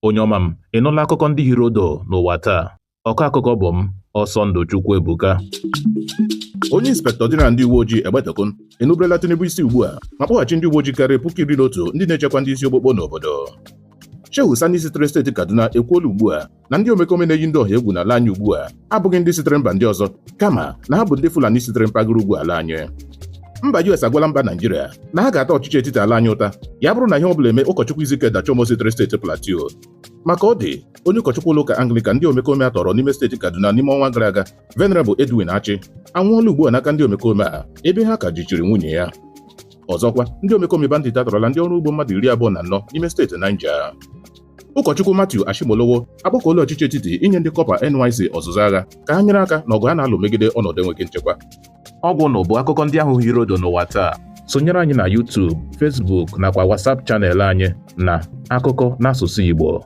Onye ọma m, ị nụla akụkọ ndị hiri odo n'ụwa taa? Ọkọ akụkọ bụ m, Ọsọndụ Chukwuebuka. Onye inspektọ jeneral ndị uwe ojii Egbetokun enuberela Tinubu isi ugbu a ma kpọghachi ndị uwe ojii karịrị 11,000 ndị na-echekwa ndị isi okpokpo n'obodo. Shehu Sani sitere steeti Kaduna ekwuola ugbu a na ndị omekome na-eyi ndị ọha egwu n'ala anyị ugbu a abụghị ndị sitere mba ndị ọzọ, kama na ha bụ ndị Fulani sitere mpaghara ugwu ala anyị. Mba US agwala mba Naijiria na ha ga-ata ọchịchị etiti ala anyị ụta ya bụrụ na ihe ọ bụla eme ụkọchukwu Ezekiel Dachomo sitere steeti Plateau. Maka ọ dị, onye ụkọchukwu ụlọ ụka Anglican ndị omekome a tọrọ n'ime steeti Kaduna n'ime ọnwa gara aga, Venerable Edwin Achi, anwụọla ugbu a n'aka ndị omekome a ebe ha ka jichiri nwunye ya. Ọzọkwa, ndị omekome bandit atọrọla ndị ọrụ ugbo mmadụ 24 n'ime steeti Niger. Ụkọchukwu Matthew Ashimolowo akpọkuola ọchịchị etiti inye ndị kọpa NYC ọzụzụ agha ka ha nyere aka n'ọgụ ha na-alụ megide ọnọdụ enweghị nchekwa. Ọgwụ nụ bụ akụkọ ndị ahụ hiri odo n'ụwa taa. Sonyere anyị na YouTube, Facebook nakwa WhatsApp channel anyị na Akụkọ n'asụsụ Igbo.